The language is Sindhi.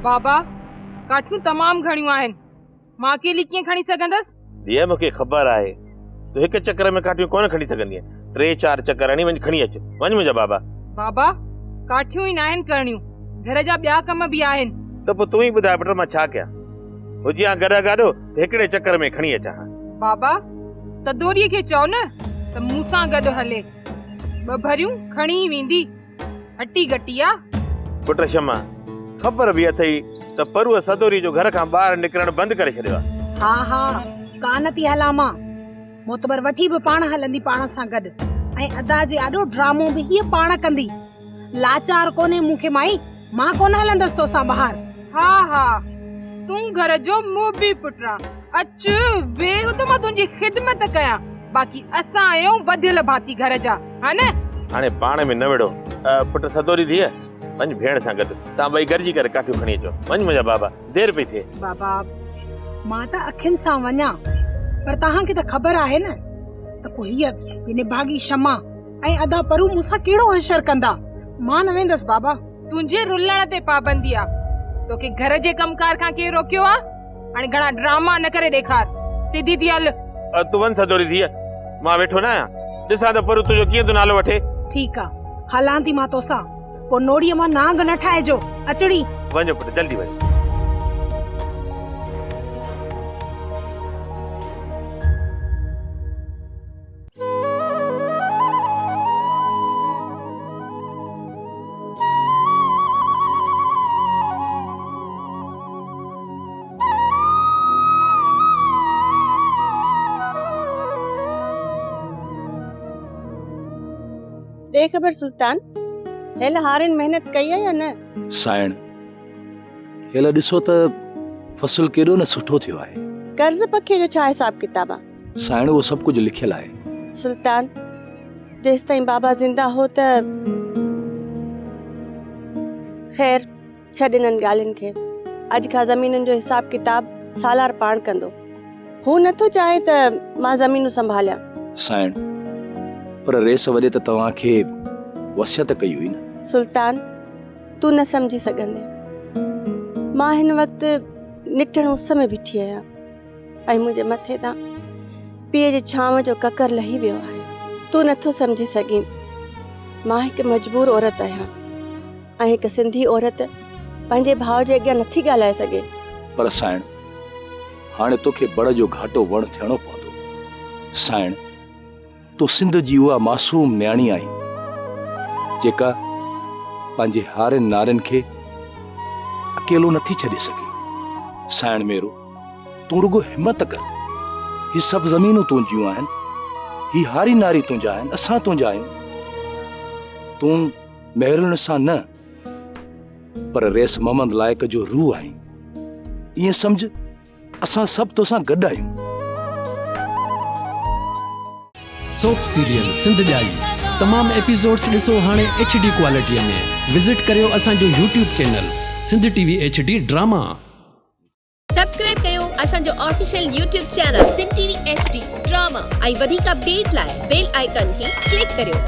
بابا، ڪاٺيون تمام گهڻيون آهن. مان اڪيلي ڪيئن کڻي سگهندس؟ ڌيء مون کي خبر آهي تون هڪ چڪر ۾ ڪاٺيون ڪونه کڻي سگهندينء. ٽي چار چڪر هڻي وڃ کڻي اچ. وڃ منهنجا بابا. بابا، ڪاٺيون ئي ناهن ڪرڻيون، گهر جا ٻيا ڪم به آهن. ته پوء تون ئي ٻڌاء پٽ مان ڇا ڪيان؟ هجي ها گڏهه گاڏو ته هڪڙي چڪر ۾ کڻي اچان ها. بابا، سدوريء کي چئو نه ته مون سان گڏ هلي. ٻه ڀريون کڻي ئي ويندي. هٽي گٽي آ. پٽ شمع، خبر به اٿئي ته پروء سدوري جو گهر کان ٻاهر نڪرڻ بند ڪري ڇڏيو آ. ها ها، ڪا نه ٿي هلان مان. معتبر وٺي به پاڻ هلندي پاڻ سان گڏ ۽ ادا جي آڏو ڊرامو به هيء پاڻ ڪندي. لاچار ڪونهي مون کي مائي، مان ڪونه هلندس توسان ٻاهر. ها ها، تون گهر جو موڀي پٽ آن. اچ ويهه ته مان تنهنجي خدمت ڪيان. باقي اسان آهيون وڌيل ڀاتي گهر جا، ها نه؟ هاڻي پاڻ ۾ نه وڙهو. پٽ سدوري ڌيء، وڃ ڀيڻ سان گڏ، توهان ٻئي گڏجي ڪري ڪاٺيون کڻي اچو. وڃ منهنجا بابا، دير پئي ٿئي. بابا، مان ته اکين سان وڃان، پر توهان کي ته خبر آهي نه ته پوء هيء نڀاڳي شمع ۽ ادا پرو مون سان ڪهڙو حشر ڪندا. مان نه ويندس بابا. تنهنجي رلڻ تي پابندي آ. توکي گهر جي ڪم ڪار کان ڪير روڪيو آ؟ هاڻي گهڻا ڊراما نه ڪري ڏيکار. سڌي ٿي هل. تون وڃ سدوري ڌيء، مان ويٺو نه آهيان. ڏسان ته پرو تنهنجو ڪيئن ٿو نالو وٺي. ٺيڪ آ، هلان ٿي مان توسان. پوء نوڙيء مان نانگ نه ٺاهجو. اچڙي. وڃ پٽ، جلدي وڃ. ڏي خبر سلطان، هيل هارين محنت ڪئي آ يا نه؟ سائڻ، هيل ڏسو ته فصل ڪيڏو نه سٺو ٿيو آهي. قرض پکي جو ڇا حساب ڪتاب آ؟ سائڻ اهو سڀ ڪجهه لکيل آهي. سلطان، جيستائين بابا زنده هو ته خير ڇڏ انهن ڳالهين کي. اڄ کان زمينن جو حساب ڪتاب سالار پاڻ ڪندو. هو نه ٿو چاهي ته مان زمينون سنڀاليان. سائڻ، پر ريس وڏي ته توهان کي وصيت ڪئي هئي نه. سلطان، تون نه سمجهي سگهندين. مان هن وقت نٽهڻ اس ۾ بيٺي آهيان. ۽ منهنجي مٿي تان پيء جي ڇانو جو ڪڪر لهي ويو آهي. تون نٿو سمجهي سگهين. مان هڪ مجبور عورت آهيان ۽ هڪ سنڌي عورت پنهنجي ڀاء جي اڳيان نٿي ڳالهائي سگهي. پر سائڻ، هاڻي توکي بڙ جو گهاٽو وڻ ٿيڻو پوندو. سائڻ، تون سنڌ جي اها معصوم نياڻي آهين، جيڪا پنهنجي هارين نارين کي اڪيلو نٿي ڇڏي سگهي. سائڻ ميرو، تون رڳو همت ڪر. هي سڀ زمينون تنهنجيون آهن، هي هاري ناري تنهنجا آهن، اسان تنهنجا آهيون. تون مهرالنساء نه، پر رئيس محمد لائق جو روح آهين. ائين سمجهه اسان سڀ توسان گڏ آهيون. سوپ سيريل سنڌ ڄائي تمام ايپيسوڊس ڏسو هاڻي ايڇ ڊي ڪوالٽي ۾ وزٽ ڪريو اسان جو YouTube channel Sindh T V H D drama. Subscribe ڪيو اسان جو official YouTube channel Sindh T V H D drama ۽ وڌيڪ اپڊيٽ لاء بيل آئيڪان کي ڪلڪ ڪريو.